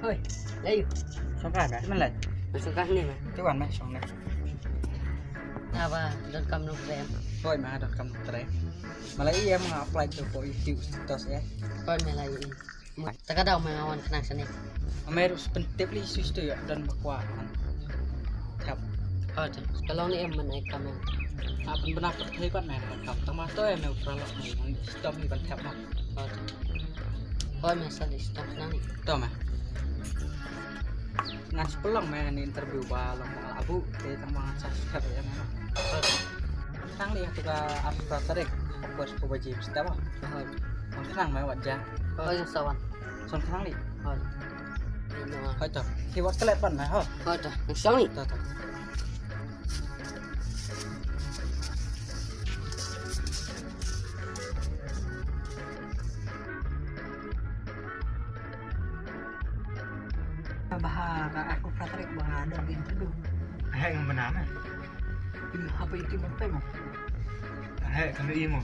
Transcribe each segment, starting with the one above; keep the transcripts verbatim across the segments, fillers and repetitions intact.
Hoi, la ïoh. Sngewbha me, men leit. Sngewbha ne me. Tu wan me, shong ne. Aba, don kam nongtrei. Hoi me, don kam nongtrei. Me la ïohi em nga apply tu ko YouTube status eh. Hoi me la ïohi. Te ka daw me nga wan khnang shane. Ame ruh pyntip lei shuh shuh ïa don ba kwah. Thep. Hoi te. Ka long ne em men ai kam em. Hap pynbna pat thei pat me ka kam. Tang ma to em u pra lok me. Stop ni ban thep ma. Hoi te. Hoi me sa lei stop khnang ni. To me. Ngan sa pynlong me ni interview ba long ba la abu te tang ba ngan sa thep ïa me. Hoi te. Tang lei ha tu ka arphew phra tarik. Pos ko ba James ta ba. Hoi. Wan khnang me wat ja. Hoi sa wan. Son khnang lei. Hoi. Hoi to. Ki wat klet ban me ho. Hoi to. Shong lei. To to. Bha ka arphew phra tarik ba nga don interview. Hai ngam bna me. Ih, haba iti ban pem. Hai kano imo.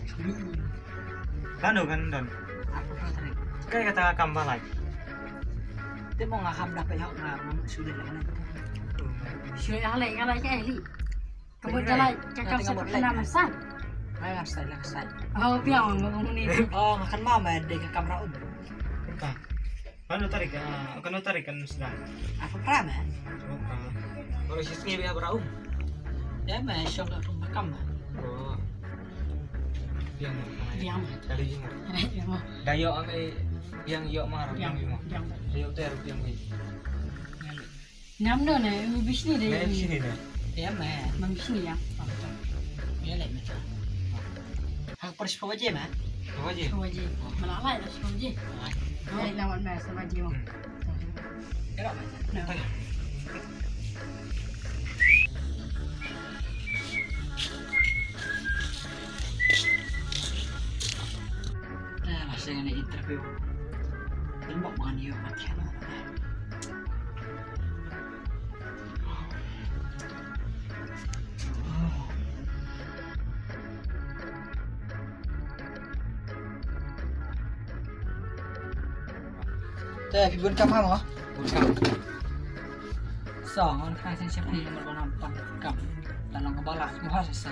Kano kan don. Arphew phra tarik. Kai kata kam ba lai. Te mo nga kham da pem hok nga ngam sudah lah. Sudah lah lai, lai kai li. Ka mut da lai ka kam sa ka nam sa. Ai, nga sai, nga sai. Oh, biang ngam ngam ni. Oh, nga kan ma ma de ka kam ra um. Kano tarik, ah, kano tarik kan sdang. Arphew phra me. Arphew phra. Baru shisngi biang ra um. Ya me, shong ka kum kam. Oh. Biang. Biang. Kali biang. Biang. Da ïoh ame biang ïoh mar biang. Biang. Biang. Da ïoh ter biang ni. Nam no ne, u bishni de. Ne bishni ne. Ya me. Mam bishni ya. Ya le me. Ha, pers phawaje ma. Phawaje. Phawaje. Mala lai da phawaje. Ai na wan ma phawaje ma. Hmm. Ya ma. Na. Na, masih ada interview. Tembak makan yuk, mati anak. Te, phi bun kam ha mo? Bun kam. So, ngan khnang shen shen phi namar ba ngan pan kam. Te long kaba lah, ngan ha sa sa.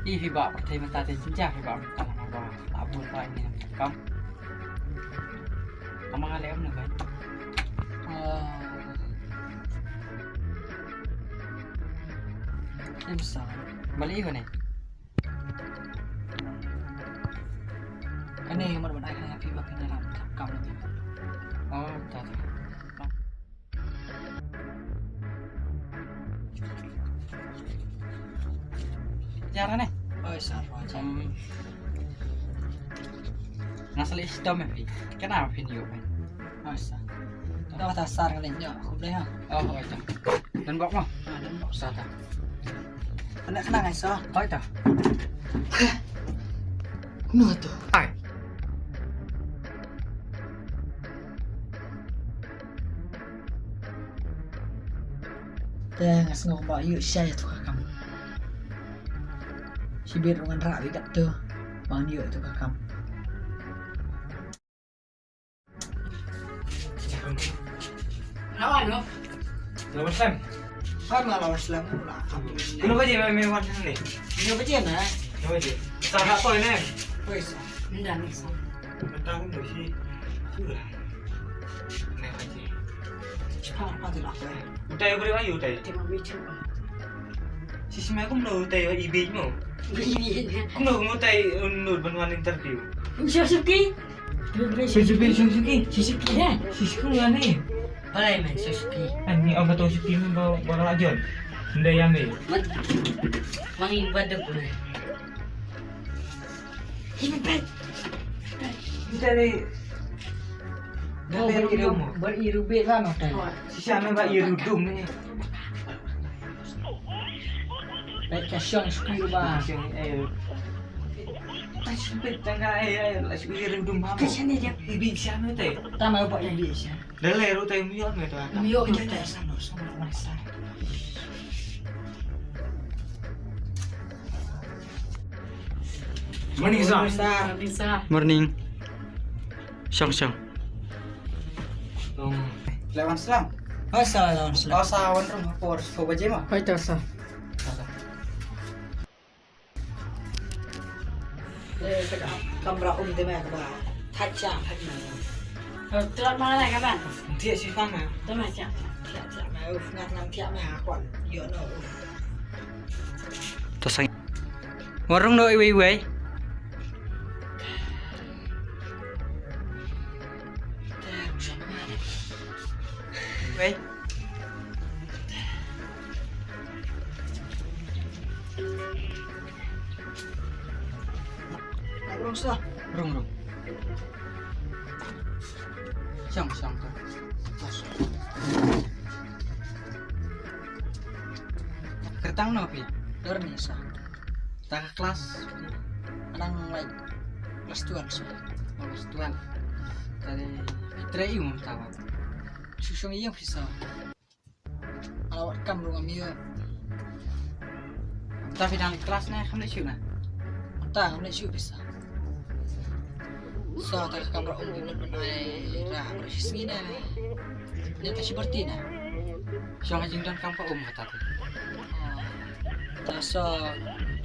Ih, phi ba pyrthei mynta te jingjia phi ba mynta ngan ba. Lah bun ba ini kam. Ama nga lem na bai. Em sa. Bali ko ne. Kane mo ban ai kane phi ba phi na ram kam. Oh, ta ta. Jar ne? Oi, sar, oi, sar. Hmm. Nga sa leh shitom ïa phi. Kane phin ïoh phi. Oi, sar. Dah kata sar kali nya, aku boleh ha. Oh, oi, sar. Don bok mo? Ha, don bok. Sa ta. Anak kena ngai sa. Oi, ta. Kumno to? Ai. Te nga sngew ba ïoh sha ïa tu ka kam. Shibit ruh ngan rah beit katto ba ngan ïoh tu ka kam. Lawan lo. Lawan Slem. Hai ma lawan Slem. Kano baje me wan hangne? Kano baje na? Kano baje? Sa ha poi ne. Poi sa. Minda ni sa. Minda ni si. Sura. Ne baje. Cepat apa tu lah. Utai beri ayu utai. Tema bicu. Sisi me kumno utai wa ibe mo. Ibe. Kumno kumno utai unnud ban wan interview. Suzuki. Suzuki, Suzuki. Suzuki ya. Suzuki ya ni. Balai men Suzuki. Ani ong kato Suzuki men ba ba la jon. Ndai yang ni. Mangi baduk ni. Hi bet. Kita ni. Dah beriru, beriru bet lah no tadi. Sisa me ba iru dum ni. Baik, ka shong shukri ba. Shong, eh. Ta shukri tangga, eh, eh, la shukri ring dum ba. Ka shane dia. Ibi shane te. Ta mau ba ibi shane. Dale ru te mio me ta. Mio ke ta sa no so ma sa. Morning, sir. Morning, sir. Morning. Shong, shong. Long. Lawan slam. Oh, sa lawan slam. Oh, sa wan rung por, por baje ma. Oi, ta sa. Eh, ka kamra um te ma ka ba. Thait cha, thait ma. Tlot ma la ka ban. Dia si fang ma. Te ma cha. Cha cha ma. Uf, ngat nam cha ma ha kwan. Yo no. Uf. Ta sang. Warung no iwei iwei. Wei. Rung sa. Rung, rung. Shong, shong, shong. Kyrteng no phi? Dorni sa. Ta ka klas. Nang, like, klas twelve sa. Oh, klas twelve. Tadi trei um ta ba. Shu shong ïa phi sa. Ala wat kam rung am ïa. Ta phi dang klas ne, kam leh shu na. Ta kam leh shu phi sa. Sa ta ka kamra um phi mut ban ai ra, ra shi sngi ne. Ne ta shi barti ne. Shong ha jingdon kam ka um ha ta. Ah. Ta sa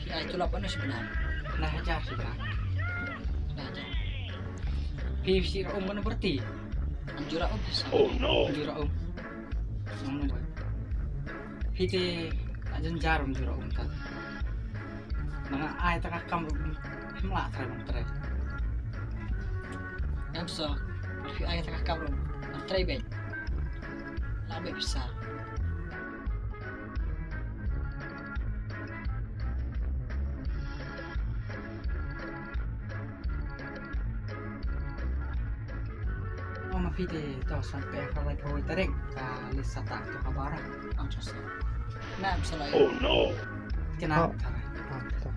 phi ai tulop ano shi bnai? Lai hajar shi bnai. Lai hajar. Phi shi ra um kano barti? Am ju ra um phi sa. Oh no. Ju ra um. Nong nong bai. Phi te ajan jarum ju ra um ta. Nang ai ta ka kam rum. Him la trai nang trai. Em so. Phi ai ta ka kam rum. Nang trai bai. La bai pisa. Oh, ma phi te to san pe ka lai poi tarik ka list sa ta to ka bara. Ang sa. Na, am sa lai. Oh no. Kena. Oh. Tara. Oh, to.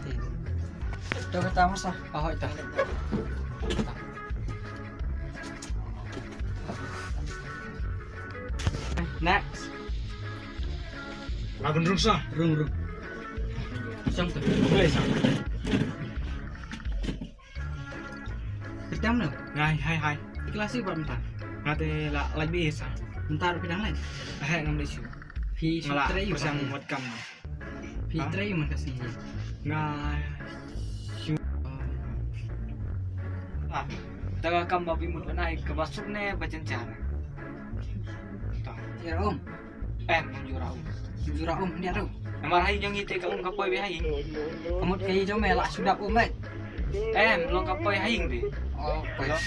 Te. To ka ta masa. Oh, ita. Next. Lagun rung sa. Rung, rung. Sang tu. Boleh sa. Phi dang no? Hai, hai, hai. Phi klas ïa u bad mynta? Nga te la, la bi sa. Mynta ruh phi dang leit? He, ngam leit shuh. Phi shu trei ïa u bad? Phi trei ïa u mynta sngi? Nga shu. Ah, ta ka kam ba phi mut ban ai kaba suk ne ba jynjar? Ta. Ïa um. Em, ym ju ra um. Ym ju ra um, ym ju ra um. Namar ha ïing jong ngi te ka um ka poi beit ha ïing. Ka mut ka ïing jong me la shu dap um beit. Em, long ka poi ha ïing beit. Oh, poi. Long.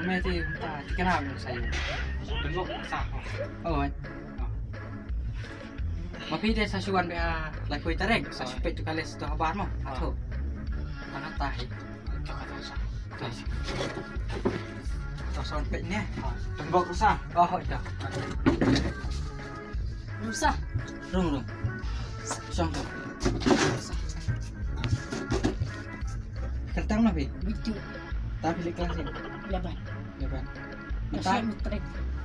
Me te ta thikna me sa ïing. Pynbok sa. Oh, eh. Oh. Ma phi te sa shu wan beit ha laiphew tarik, sa shu peit tu ka list tu habar mo. Ah. Ato. Tang ta hi. To sa peit ne. Tang bok rusa. Oh, dah. Rusa. Rung, rung. Song tu. Kyrteng na phi? Bitu. Ta phi leh klas ïa? Eleven. Eleven. Mynta. National Matric.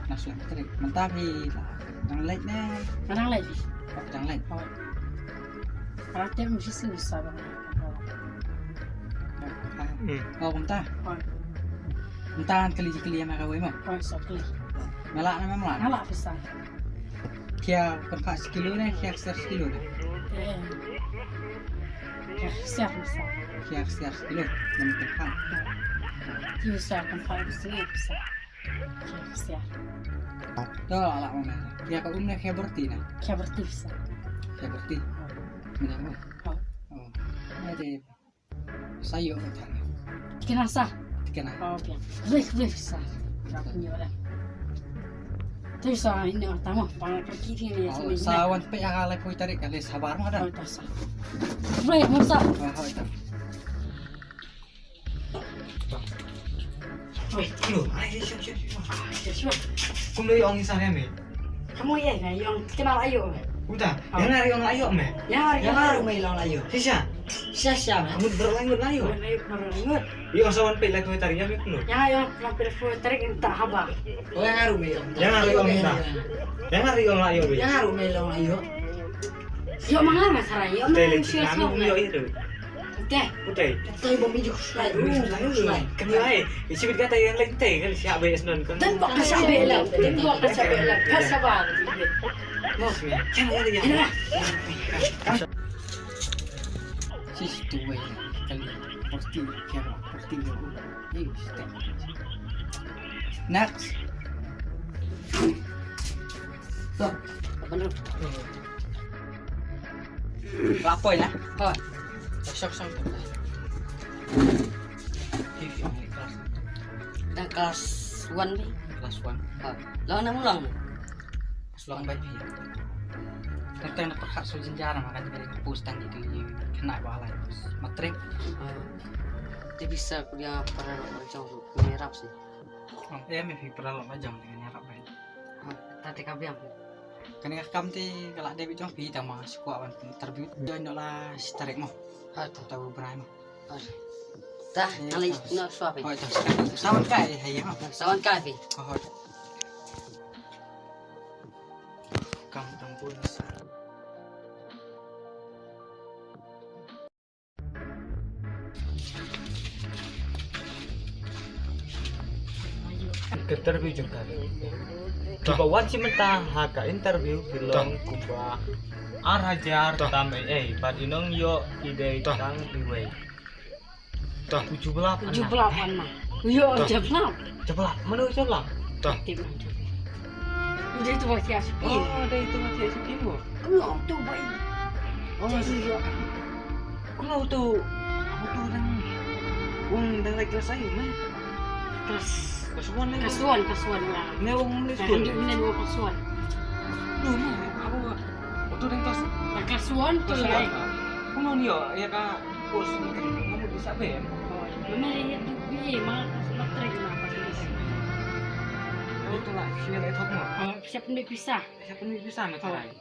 National Matric. Mynta phi dang leit ne? Dang leit. Oh, dang leit. Oh. Para tem mesti susah bang. Hmm. Oh, kumta? Oh. Kumta kali kali ïa me kawei mo? Oh, so kali. Me lah ne mem lah? Me lah pisa. Khia pynphah shi kilo ne, khia ksiar shi kilo ne? Eh. Khia ksiar pisa. Khia ksiar shi kilo, men pynphah. Pisa pynphah pisa pisa. Khia ksiar. To lah lah mo me. Khia ka um ne khia berti ne? Khia berti pisa. Khia berti. Oh. Mena mo? Oh. Oh. Ade. Sa ïoh ka tang. Tikna sa. Tikna. Oh, okay. Weh, weh, sa. Rap nyo dah. Tu sa ino tamo, pang pergi ni ni. Oh, sa wan peit ha ka laiphew tarik ka leh sabar ma dah. Oh, ta sa. Weh, mo sa. Ah, oh, ita. Weh, yo, ai, shuh, shuh, shuh. Shuh, shuh. Kum dei ong sa ne me. Kamu ye, nga ïong kenal ayo me. Uta, ah, ïa nga ïong ayo me. Ïa nga ïong ayo me long ayo. Shisha. Shisha me. Kamu berlangut ayo. Berlangut, berlangut. Ïong sa wan peit laiphew tarik ïa me kunu. Ïa nga ïong laiphew tarik ynda haba. Oh, ïa nga ruh me ïong. Ïa nga ïong ïa nga. Ïa nga ïong ayo me. Ïa nga ruh me long ayo. Ïong ma nga ma sarai ïong me. Shisha me. Ïong itu. Te. Utai. Te ba mi ju khuslai. Khuslai. Khuslai. Isi bit kata yang lain te kan siap be esnon kan. Dan ba ka siap be lah. Dan ba ka siap be lah. Ka sabar. Mo. Kan ada ya. Sis tu wei kali. Pasti kira pasti dia. Hey, step. Next. Tuh, apa lu? Lapor ya? Hoi. Kosong, kosong. Dah kelas one ni. Kelas one. Ha. Lawan nak ulang. Kelas one baik ni. Tentang nak perhak sul jenjara makan dari pus tadi tu kena balai. Matrik. Ha. Dia bisa kuliah para orang jauh tu. Merap sih. Em, em, phi para lok lajong ne, ngan ïarap bad. Ha, ta te ka biang. Kane ka kam te ka la dep jong phi, tang ma shu kwah ban interview. Join noh la shi tarik mo. Ha, ta. Ta u brai mo. Ha. Ta, eh, ngan leit noh shuwa phi. Hoi, ta. Sa wan kai ha ïing mo. Sa wan kai phi. Hoi. Kam tang pun sa. Ka interview jong ka. Kiba wan shi mynta ha ka interview ki long kumba ar hajar tam ei ei bad i nongïoh i dei tang iwei. Uju Blap. Uju Blap wan ma. Uju Blap. Uju Blap. Mano Uju Blap? Tip man. Udah itu wajah sepi. Oh, udah itu wajah sepi mo. Kena tu baik. Oh, jadi iya. Kena tu. Aku tu dang, um, dang lagi kelas ayu meh. Kelas, kelas one ni. Kelas one, kelas one lah. Ni orang ni sekolah. Ni orang kelas one. Lu meh, aku, aku tu dang kelas. Kelas one tu lah. Kena ni ya, ya ka. Course ni kan kamu bisa be. Mana ya tu biye ma matrik ma pas ni. Kamu tu lah sini lah itu mo. Siapa ni bisa? Siapa ni bisa nak try?